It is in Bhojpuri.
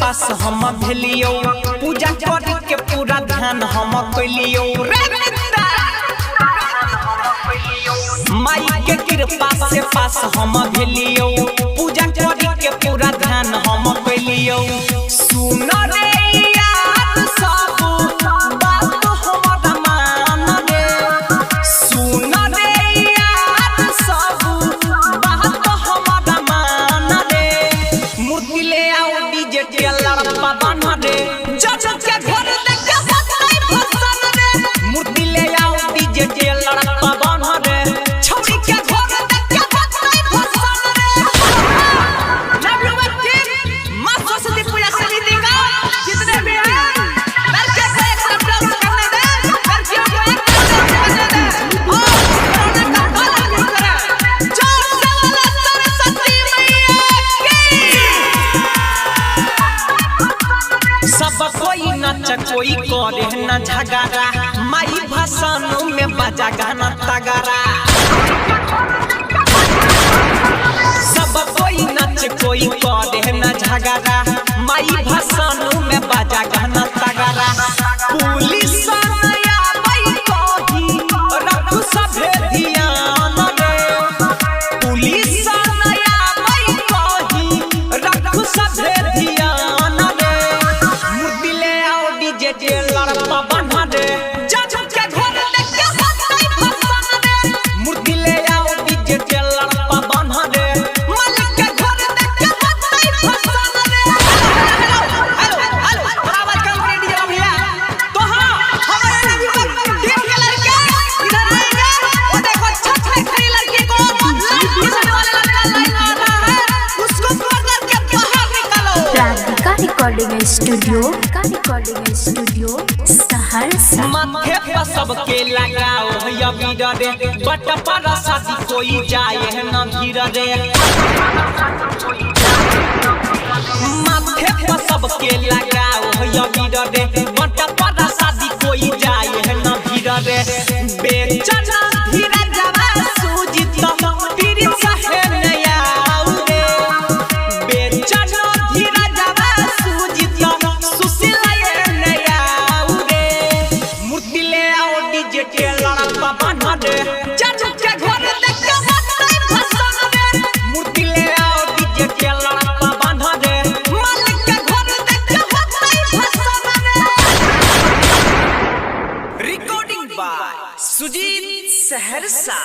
पास हम भेलियो, पूजा करी के पूरा ध्यान हम कैलियो रे मित्रा। माई के कृपा से पास हम भेलियो, पूजा करी के पूरा ध्यान हम कैलियो। सुन रे यार सब बात हमर मान रे, सुन रे यार सब बात हमर मान रे। मूर्ति ले आओ डीजे के लड़पा बान्ह रे, जज के घर देख के बजतै भसन रे। मूर्ति ले आओ डीजे के लड़पा बान्ह रे, छौरी के घर देख के बजतै भसन रे। लव you team, मां सरस्वती पूजा समिति का जितने भी हैं लड़के को एक तरफ डांस करने दें, लड़कियों को एक तरफ डांस करने दें और कोरोना का पालन भी करें। जोर से बोलो सरस्वती मैया की। सब कोई नच कोई करे न झगड़ा, माई भाषण में बजा गाना तगड़ा। सब कोई नच कोई करे न झगड़ा, माई भाषण में बजा गाना तगड़ा। पुलिस नया आबै कही रखू सभे ध्यान रे, पुलिस नया आबै कही रखू सभे ध्यान रे। मूर्ति ले आओ डीजे के लड़पा बान्ह रे, जज के घर देख के बजतै भसन रे। मूर्ति ले आओ डीजे के लड़पा बान्ह रे, मालिक के घर देख के बजतै भसन रे। हेलो हेलो हेलो, थोड़ा आवाज कम करिए डीजे भैया। तो हाँ, हमारे नवयुवक टीम के लड़के इधर आएंगे। वो देखो छत में खड़ी लड़की को लाइट घिसने वाला लड़का लाइन मार रहा है, उसको कॉर्नर के बाहर निकालो। राधिका रिकॉर्डिंग स्टूडियो का रिकॉर्डिंग स्टूडियो सहरसा। माथे पर सबके लगाओ है अबीर रे, बट पर शादी कोई जाए है न भीड़ रे। माथे पर सबके लगाओ है अबीर रे, बट पर शादी कोई जाए है न भीड़ रे। बेचना धीरे जवा सूजित पीरित है नया रे, बेचना धीरे जवा सूजित सुशीला नया रे। मूर्ति ले आओ डीजे के लड़पा बान्ह रे, जज के घर देख के बजतै भसन रे। मूर्ति ले आओ डीजे के लड़पा बान्ह रे। मालिक के घर देख के बजतै भसन रे। Recording by Sujit Saharsa.